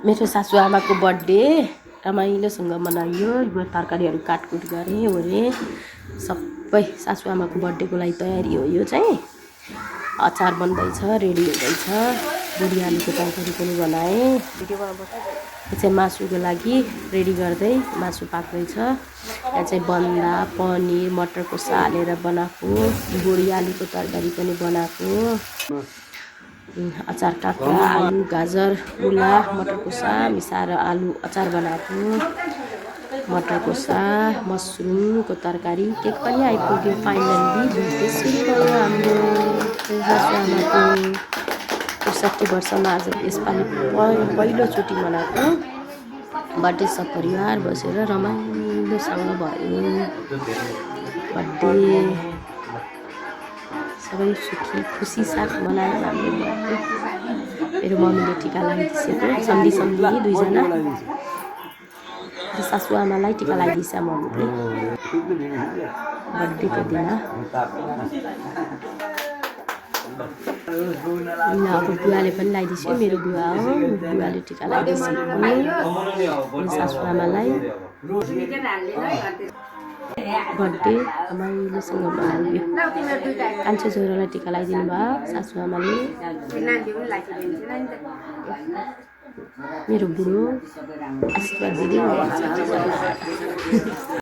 मेरो सासूआमाको बर्थडे रमाइलोसँग मनाइयो। यो तरकारीहरू काटकुट गरेँ ओरेँ सबै सासूआमाको बर्थडेको लागि तयारी हो। यो चाहिँ अचार बन्दैछ, रेडी हुँदैछ। बुढी आलुको तरकारी पनि बनाएँ। यो चाहिँ मासुको लागि रेडी गर्दै मासु पाक्दैछ। यहाँ चाहिँ बन्दा पनिर मटर कोसा हालेर बनाएको बुढी आलुको तरकारी पनि बनाएको। अचार काँक्रा आलु गाजर मुला मटर कोसा मिसाएर आलु अचार बनाएको। मटर कोसा मसरुमको तरकारी केक पनि आइपुग्यो फाइनल्ली। त्यसरी भयो हाम्रो सासूआमाको ६३ वर्षमा आज यसपालि पहिलोचोटि मनाएको बर्थडे। सब परिवार बसेर रमाइलोसँग भयो बर्थडे। सबै सुखी खुसी साथ मनायो हाम्रो बर्थडे। मेरो मम्मीले टिका लगाइदिएको सम्धी दुईजना सासूआमालाई टिका लगाइदिन्छ मम्मीले बर्थडेको दिन। अब बुवाले पनि लगाइदियो। मेरो बुवा हो, बुवाले टिका लगाइदिएको मेरो सासूआमालाई। बर्थडे रमाइलोसँग मनाइयो। कान्छो छोरालाई टिका लगाइदिनु भयो सासूआमाले। मेरो बुढो आशीर्वाद दिँदै हुनुहुन्छ।